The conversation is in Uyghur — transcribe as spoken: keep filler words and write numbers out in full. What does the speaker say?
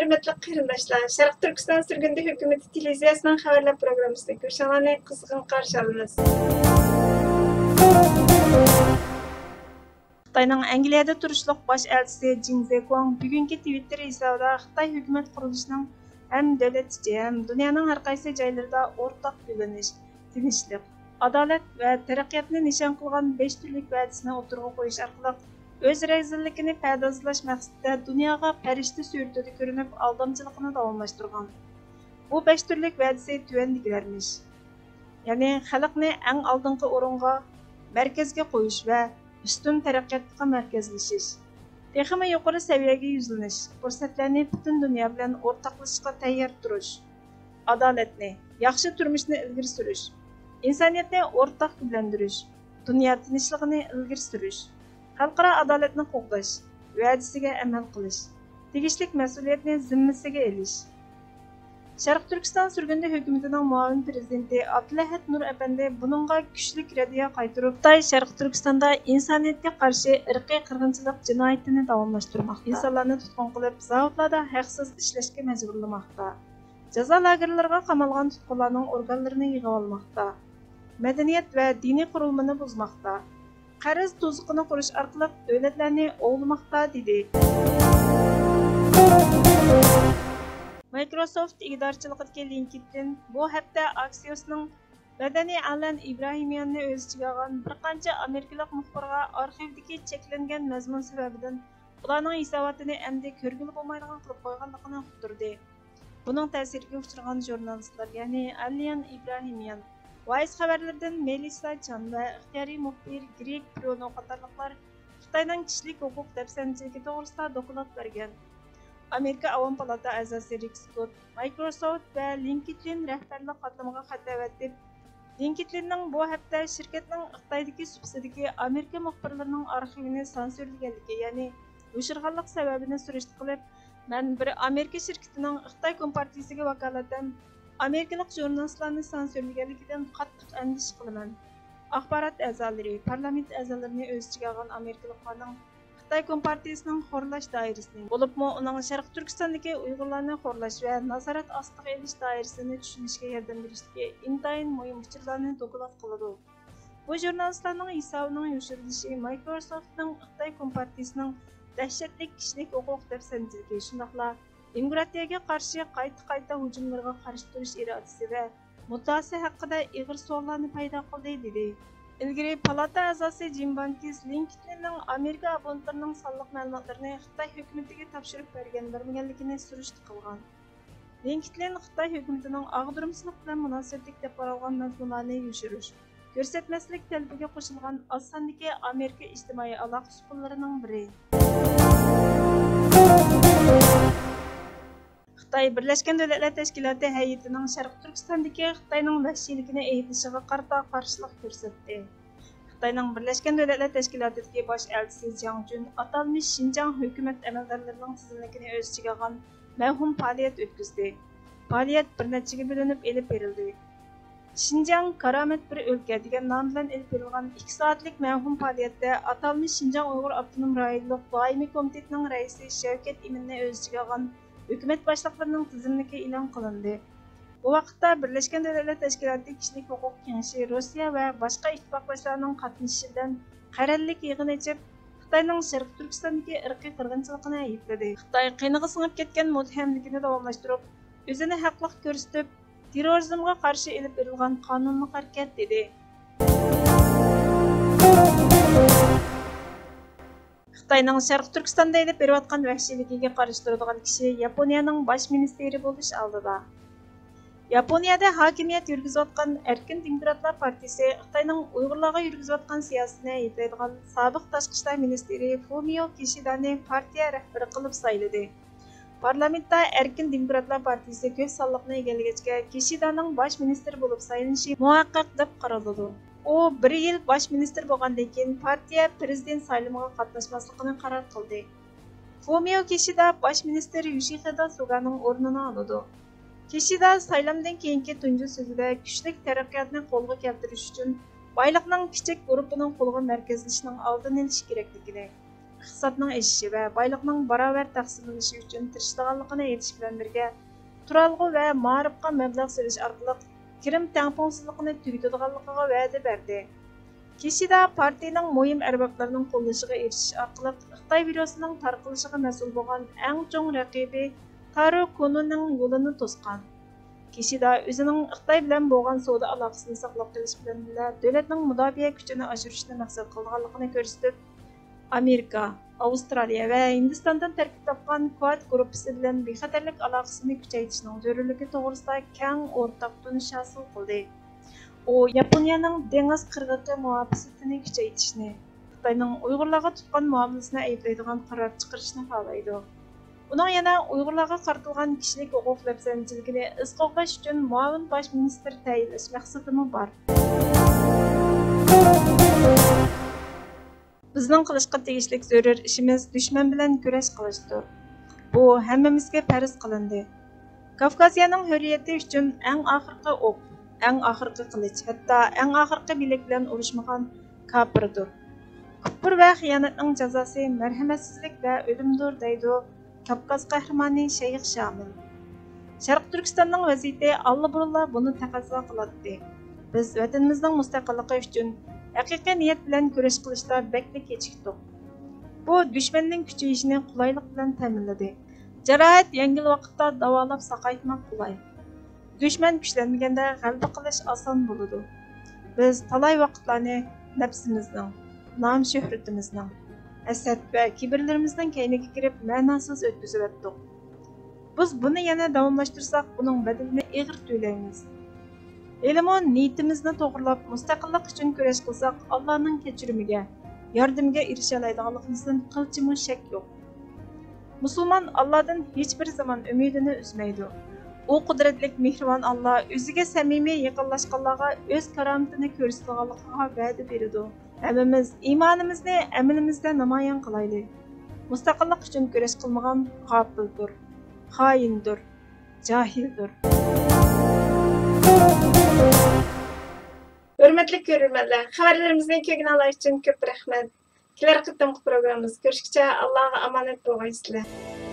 ھۆرمەتلىك قېرىنداشلار، شەرقىي تۈركىستان سۈرگۈندە ھۆكۈمىتى تېلېۋىزىيەسىنىڭ خەۋەرلەر پروگراممىسىدىن كۆرۈشۈڭلارنى قىزغىن قارشى ئالىمىز. خىتاينىڭ ئەنگلىيەدە تۇرۇشلۇق باش ئەلچىسى جىڭ زېگۇاڭ بۈگۈنكى تىۋىتتېر ھېسابىدا خىتاي ھۆكۈمەت قۇرۇلۇشىنىڭ ھەم دۆلەت ئىچى، ھەم دۇنيانىڭ ھەر قايسى جايلىرىدا ئورتاق گۈللىنىش، تىنچلىق، ئادالەت ۋە تەرەققىياتنى نىشان قىلغان بەش تۈرلۈك ۋەدىسىنى ئوتتۇرىغا قويۇش ئارقىلىق، ئۆز رەزىللىكىنى پەردازلاش مەقسىتىدە دۇنياغا پەرىشتە سۈرىتىدە كۆرۈنۈپ، ئالدامچىلىقىنى داۋاملاشتۇرغان. بۇ بەش تۈرلۈك ۋەدىسى تۆۋەندىكىلەرمىش. يەنى خەلقنى ئەڭ ئالدىنقى ئورۇنغا، مەركەزگە قويۇش ۋە ئۈستۈن تەرەققىياتقا مەركەزلىشىش، تېخىمۇ يۇقىرى سەۋىيەگە يۈزلىنىش، پۇرسەتلەرنى پۈتۈن دۇنيا بىلەن ئورتاقلىشىشقا تەييار تۇرۇش، ئادالەتنى، ياخشى تۇرمۇشنى ئىلگىرى سۈرۈش، ئىنسانىيەتنى ئورتاق گۈللەندۈرۈش، دۇنيا تىنچلىقىنى ئىلگىرى سۈرۈش، خەلقئارا ئادالەتنى قوغداش، ۋەدىسىگە ئەمەل قىلىش، تېگىشلىك مەسئۇلىيەتنى زىممىسىگە ئېلىش. شەرقىي تۈركىستان سۈرگۈندە ھۆكۈمىتىنىڭ مۇئاۋىن پىرېزىدېنتى ئابدۇلئەھەت نۇر ئەپەندى بۇنىڭغا كۈچلۈك رەددىيە قايتۇرۇپ، خىتاي شەرقىي تۈركىستاندا ئىنسانىيەتكە قارشى ئىرقىي قىرغىنچىلىق جىنايىتىنى داۋاملاشتۇرماقتا، ئىنسانلارنى تۇتقۇن قىلىپ، زاۋۇتلاردا ھەقسىز ئىشلەشكە مەجبۇرلىماقتا، جازا لاگېرلىرىغا قامالغان تۇتقۇنلارنىڭ ئورگانلىرىنى يىغىۋالماقتا، مەدەنىيەت ۋە دىنىي قۇرۇلمىنى بۇزماقتا، قەرز تۇزىقىنى قۇرۇش ئارقىلىق دۆلەتلەرنى ئوۋلىماقتا، دېدى. مايكروسوفت ئىگىدارچىلىقىدىكى لىنكېدئىن بۇ ھەپتە ئاكسىيوسنىڭ مەدەنىي ئالەن ئىبراھىمياننى ئۆز ئىچىگە ئالغان بىر قانچە ئامېرىكىلىق مۇخبىرغا ئارخىۋدىكى چەكلەنگەن مەزمۇن سەۋەبىدىن ئۇلارنىڭ ھېساباتىنى ئەمدى كۆرگىلى بولمايدىغان قىلىپ قويغانلىقىنى ئۇقتۇردى. بۇنىڭ تەسىرىگە ئۇچرىغان ژۇرنالىستلار، يەنى ئالىيان ئىبراھىميان، ۋايس خەۋەرلىرىدىن مېلىسسا چان ۋە ئىختىيارىي مۇخبىر گرېگ برۇنو قاتارلىقلار خىتاينىڭ كىشىلىك ھوقۇق دەپسەندىچىلىكى توغرىسىدا دوكلات بەرگەن. ئامېرىكا ئاۋام پالاتا ئەزاسى رىك سكوت مايكروسوفت ۋە لىنكېدئىن رەھبەرلىك قاتلىمىغا خەت ئەۋەتىپ، لىنكېدئىننىڭ بۇ ھەپتە شىركەتنىڭ خىتايدىكى سۇپىسىدىكى ئامېرىكا مۇخبىرلىرىنىڭ ئارخىۋىنى سانسۇرلىگەنلىكى، يەنى يوشۇرغانلىق سەۋەبىنى سۈرۈشتە قىلىپ، مەن بىر ئامېرىكا شىركىتىنىڭ خىتاي كومپارتىيىسىگە ۋاكالىتەن ئامېرىكىلىق ژۇرنالىستلارنى سانسۇرلىگەنلىكىدىن قاتتىق ئەندىشە قىلىمەن. ئاخبارات ئەزالىرى، پارلامېنت ئەزالىرىنى ئۆز ئىچىگە ئالغان ئامېرىكىلىقلارنىڭ خىتاي كومپارتىيىسىنىڭ خورلاش دائىرىسىنى، بولۇپمۇ ئۇنىڭ شەرقىي تۈركىستاندىكى ئۇيغۇرلارنى خورلاش ۋە نازارەت ئاستىغا ئېلىش دائىرىسىنى چۈشىنىشكە ياردەم بېرىشتىكى ئىنتايىن مۇھىم ئۇچۇرلارنى دوكلات قىلىدۇ. بۇ ژۇرنالىستلارنىڭ ھېسابىنىڭ يوشۇرۇلۇشى مايكروسوفتنىڭ خىتاي كومپارتىيىسىنىڭ دەھشەتلىك كىشىلىك ھوقۇق دەپسەندىچىلىكى، شۇنداقلا دېموكراتىيەگە قارشى قايتا-قايتا ھۇجۇملىرىغا قارشى تۇرۇش ئىرادىسى ۋە مۇددىئاسى ھەققىدە ئېغىر سوئاللارنى پەيدا قىلدى، دېدى. ئىلگىرى پالاتا ئەزاسى جىم بانكىس لىنكېدئىننىڭ ئامېرىكا ئابونېنتلىرىنىڭ سانلىق مەلۇماتلىرىنى خىتاي ھۆكۈمىتىگە تاپشۇرۇپ بەرگەن بەرمىگەنلىكىنى سۈرۈشتە قىلغان. لىنكېدئىن خىتاي ھۆكۈمىتىنىڭ ئاغدۇرمىسىزلىق بىلەن مۇناسىۋەتلىك دەپ قارالغان مەزمۇنلارنى يوشۇرۇش، كۆرسەتمەسلىك تەلىپىگە قوشۇلغان ئاز ساندىكى ئامېرىكا ئىجتىمائىي ئالاقە ئۇسكۇنىلىرىنىڭ بىرى. خىتاي بىرلەشكەن دۆلەتلەر تەشكىلاتى ھەيئىتىنىڭ شەرقىي تۈركىستاندىكى خىتاينىڭ ۋەھشىيلىكىنى ئېيتىشىغا قارىتا قارشىلىق كۆرسەتتى. خىتاينىڭ بىرلەشكەن دۆلەتلەر تەشكىلاتىدىكى باش ئەلچىسى جياڭ جۈن ئاتالمىش شىنجاڭ ھۆكۈمەت ئەمەلدارلىرىنىڭ تىزىملىكىنى ئۆز ئىچىگە ئالغان مەۋھۇم پائالىيەت ئۆتكۈزدى. پائالىيەت بىر نەچچىگە بۆلۈنۈپ ئېلىپ بېرىلدى. شىنجاڭ كارامەت بىر ئۆلكە دېگەن نام بىلەن ئېلىپ بېرىلغان ئىككى سائەتلىك مەۋھۇم پائالىيەتتە ئاتالمىش شىنجاڭ ئۇيغۇر ئاپتونوم رايونلۇق دائىمىي كومىتېتىنىڭ رەئىسى شەۋكەت ئىمىننى ئۆز ئىچىگە ئالغان ھۆكۈمەت باشلىقلىرىنىڭ تىزىملىكى ئېلان قىلىندى. بۇ ۋاقىتتا بىرلەشكەن دۆلەتلەر تەشكىلاتى كىشىلىك ھوقۇق كېڭىشى روسىيە ۋە باشقا ئىتتىپاقداشلارنىڭ قاتنىشىشى بىلەن قەرەللىك يىغىن ئېچىپ، خىتاينىڭ شەرقىي تۈركىستاندىكى ئىرقىي قىرغىنچىلىقىنى ئەيىبلىدى. خىتاي قېنىغا سىڭىپ كەتكەن مۇتتەھەملىكىنى داۋاملاشتۇرۇپ، ئۆزىنى ھەقلىق كۆرسىتىپ، تېررورىزمغا قارشى ئېلىپ بېرىلغان قانۇنلۇق ھەرىكەت، دېدى. خىتاينىڭ شەرقىي تۈركىستاندا ئېلىپ بېرىۋاتقان ۋەھشىيلىكىگە قارشى تۇرىدىغان كىشى ياپونىيەنىڭ باش مىنىستىرى بولۇش ئالدىدا. ياپونىيەدە ھاكىمىيەت يۈرگۈزۈۋاتقان ئەركىن دېموكراتلار پارتىيىسى خىتاينىڭ ئۇيغۇرلارغا يۈرگۈزۈۋاتقان سىياسىتىنى ئەيىبلەيدىغان سابىق تاشقى ئىشلار مىنىستىرى فۇمىيو كىشىدانى پارتىيە رەھبىرى قىلىپ سايلىدى. پارلامېنتتا ئەركىن دېموكراتلار پارتىيىسى كۆپ سانلىقنى ئىگىلىگەچكە، كىشىدانىڭ باش مىنىستىر بولۇپ سايلىنىشى مۇھەققەق دەپ قارىلىدۇ. ئۇ بىر يىل باش مىنىستىر بولغاندىن كېيىن، پارتىيە پىرېزىدېنت سايلىمىغا قاتناشماسلىقىنى قارار قىلدى. فۇمىيو كىشىدا باش مىنىستىر يوشىخىدا سۇگانىڭ ئورنىنى ئالىدۇ. كىشىدا سايلامدىن كېيىنكى تۇنجى سۆزىدە كۈچلۈك تەرەققىياتنى قولغا كەلتۈرۈش ئۈچۈن بايلىقنىڭ كىچىك گۇرۇپپىنىڭ قولىغا مەركەزلىشىشنىڭ ئالدىنى ئېلىش كېرەكلىكىنى، ئىقتىسادنىڭ ئېشىشى ۋە بايلىقنىڭ باراۋەر تەقسىملىنىشى ئۈچۈن تىرىشىدىغانلىقىنى ئېيتىش بىلەن بىرگە، تۇرالغۇ ۋە مائارىپقا مەبلەغ سېلىش ئارقىلىق كىرىم تەڭپۇڭسىزلىقىنى تۈگىتىدىغانلىقىغا ۋەدە بەردى. كىشىدا پارتىيىنىڭ مۇھىم ئەربابلىرىنىڭ قوللىشىغا ئېرىشىش ئارقىلىق خىتاي ۋىرۇسىنىڭ تارقىلىشىغا مەسئۇل بولغان ئەڭ چوڭ رەقىبى تارو كونونىڭ يولىنى توسقان. كىشىدا ئۆزىنىڭ خىتاي بىلەن بولغان سودا ئالاقىسىنى ساقلاپ قېلىش بىلەن بىللە، دۆلەتنىڭ مۇداپىئە كۈچىنى ئاشۇرۇشنى مەقسەت قىلىدىغانلىقىنى كۆرسىتىپ، ئامېرىكا، ئاۋسترالىيە ۋە ھىندىستاندىن تەركىب تاپقان كواد گۇرۇپپىسى بىلەن بىخەتەرلىك ئالاقىسىنى كۈچەيتىشنىڭ زۆرۈرلۈكى توغرىسىدا كەڭ ئورتاق تونۇش ھاسىل قىلدى. ئۇ ياپونىيەنىڭ دېڭىز قىرغىقى مۇھاپىزىتىنى كۈچەيتىشنى، خىتاينىڭ ئۇيغۇرلارغا تۇتقان مۇئامىلىسىنى ئەيىبلەيدىغان قارار چىقىرىشنى خالايدۇ. ئۇنىڭ يەنە ئۇيغۇرلارغا قارىتىلغان كىشىلىك ھوقۇق دەپسەندىچىلىكىنى ئىز قوغلاش ئۈچۈن مۇئاۋىن باش مىنىستىر تەيىنلەش مەقسىتىمۇ بار. بىزنىڭ قىلىشقا تېگىشلىك زۆرۈر ئىشىمىز دۈشمەن بىلەن كۈرەش قىلىشتۇر. بۇ ھەممىمىزگە پەرز قىلىندى. كاۋكازىيەنىڭ ھۆرىيىتى ئۈچۈن ئەڭ ئاخىرقى ئوق، ئەڭ ئاخىرقى قىلىچ، ھەتتا ئەڭ ئاخىرقى بىلەك بىلەن ئۇرۇشمىغان كاپىردۇر. كۇپۇر ۋە خىيانەتنىڭ جازاسى مەرھەمەتسىزلىك ۋە ئۆلۈمدۇر، دەيدۇ كاپكاز قەھرىمانى شەيخ شامىل. شەرقىي تۈركىستاننىڭ ۋەزىيىتى ئاللىبۇرۇنلا بۇنى تەقەززا قىلاتتى. بىز ۋەتىنىمىزنىڭ مۇستەقىللىقى ئۈچۈن ھەقىقىي نىيەت بىلەن كۈرەش قىلىشتا بەكلا كېچىكتۇق. بۇ دۈشمەننىڭ كۈچىيىشىنى قولايلىق بىلەن تەمىنلىدى. جاراھەت يەڭگىل ۋاقىتتا داۋالاپ ساقايتماق قولاي. دۈشمەن كۈچلەنمىگەندە غەلىبە قىلىش ئاسان بولىدۇ. بىز تالاي ۋاقىتلارنى نەپسىمىزنىڭ، نام-شۆھرىتىمىزنىڭ، ھەسەت ۋە كىبىرلىرىمىزنىڭ كەينىگە كىرىپ مەناسىز ئۆتكۈزۈۋەتتۇق. بىز بۇنى يەنە داۋاملاشتۇرساق، بۇنىڭ بەدىلىنى ئېغىر تۆلەيمىز. ھېلىمۇ نىيىتىمىزنى توغرىلاپ، مۇستەقىللىق ئۈچۈن كۈرەش قىلساق، ئاللانىڭ كەچۈرۈمىگە، ياردىمىگە ئېرىشەلەيدىغانلىقىمىزدىن قىلچىمۇ شەك يوق. مۇسۇلمان ئاللادىن ھېچبىر زامان ئۈمىدىنى ئۈزمەيدۇ. ئۇ قۇدرەتلىك مېھرىبان ئاللا ئۆزىگە سەمىمىي يېقىنلاشقانلارغا ئۆز كارامىتىنى كۆرسىتىدىغانلىقىغا ۋەدە بېرىدۇ. ھەممىمىز ئىمانىمىزنى ئەمىلىمىزدە نامايان قىلايلى. مۇستەقىللىق ئۈچۈن كۈرەش قىلمىغان غاپىلدۇر، خائىندۇر، جاھىلدۇر. ھۆرمەتلىك كۆرۈرمەنلەر، خەۋەرلىرىمىزنى كۆرگىنىڭلار ئۈچۈن كۆپ رەھمەت. كېلەر قېتىمقى پروگراممىمىزدا كۆرۈشكىچە ئاللاغا ئامانەت بولغايسىلەر.